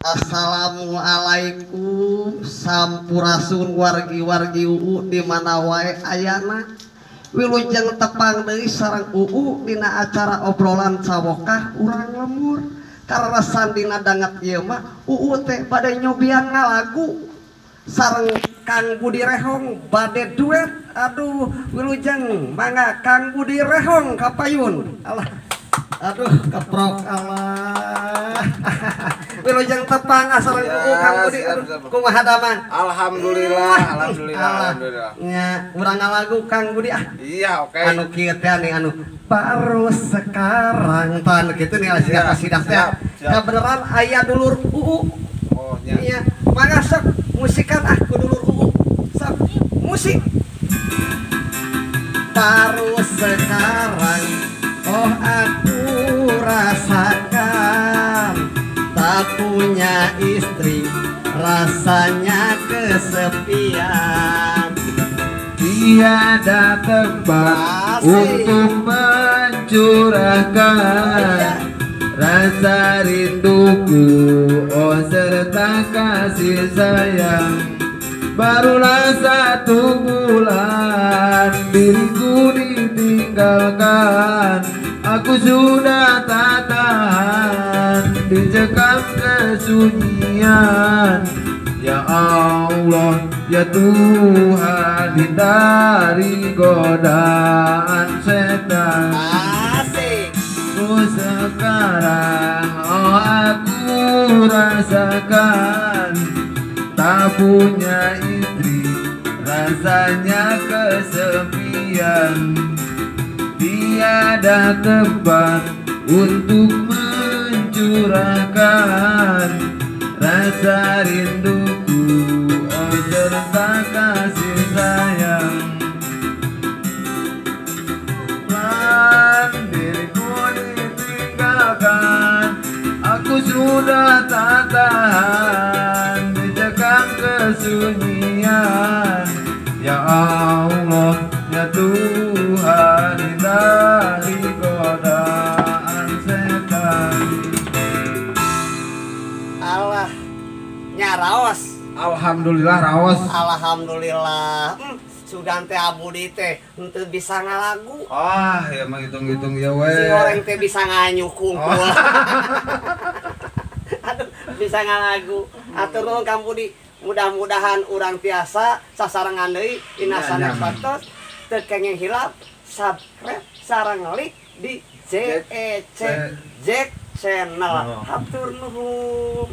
Assalamualaikum sampurasun wargi-wargi UU di mana wae ayana. Wilujeng tepang deui sareng UU dina acara obrolan cawokah urang lembur. Karasan dina danget ieu mah UU teh bade nyobian ngalagu sareng Kang Budi Rehong bade duet. Aduh wilujeng mangga Kang Budi Rehong kapayun. Alah aduh keprok Allah. Wilujeng tepang sareng UU Kang Budi. Kumaha damang? Alhamdulillah, alhamdulillah, alhamdulillah. Nya urang ngalagu Kang Budi ah. Iya, oke. Okay. Anu kieu teh nih anu baru sekarang tan kitu nih siap kasidah teh. Kabeneran aya dulur UU. Oh nya. Iya, mangga sok musikan ah ku dulur UU. Sok musik. Baru sekarang oh aku rasakan tak punya istri rasanya kesepian. Tiada tempat untuk mencurahkan rasa rinduku, oh serta kasih sayang. Barulah 1 bulan diriku ditinggalkan. Aku sudah tak tahan dicekam kesunyian. Ya Allah, ya Tuhan, hindari godaan setan. Asik. Ku sekarang, oh aku rasakan tak punya istri rasanya kesepian. Tiada tempat untuk mencurahkan rasa rinduku, oh serta kasih sayang. Lan diriku ditinggalkan, aku sudah tak tahan dicekam kesunyian. Ya Allah, ya Tuhan, hindari godaan setan. Allah nya raos. Alhamdulillah raos. Alhamdulillah. Sugan teh abudi teh henteu bisa ngalagu. Ah, ya mah hitung-hitung ya we. Si goreng teh bisa nganyukung. Oh. Aduh, bisa ngalagu. Atur nuhun Kang Budi. Mudah-mudahan urang tiasa sasarengan deui dina sanes waktos teu kenging hilap subscribe sareng like di JEC Jack Channel. Hatur nuhun.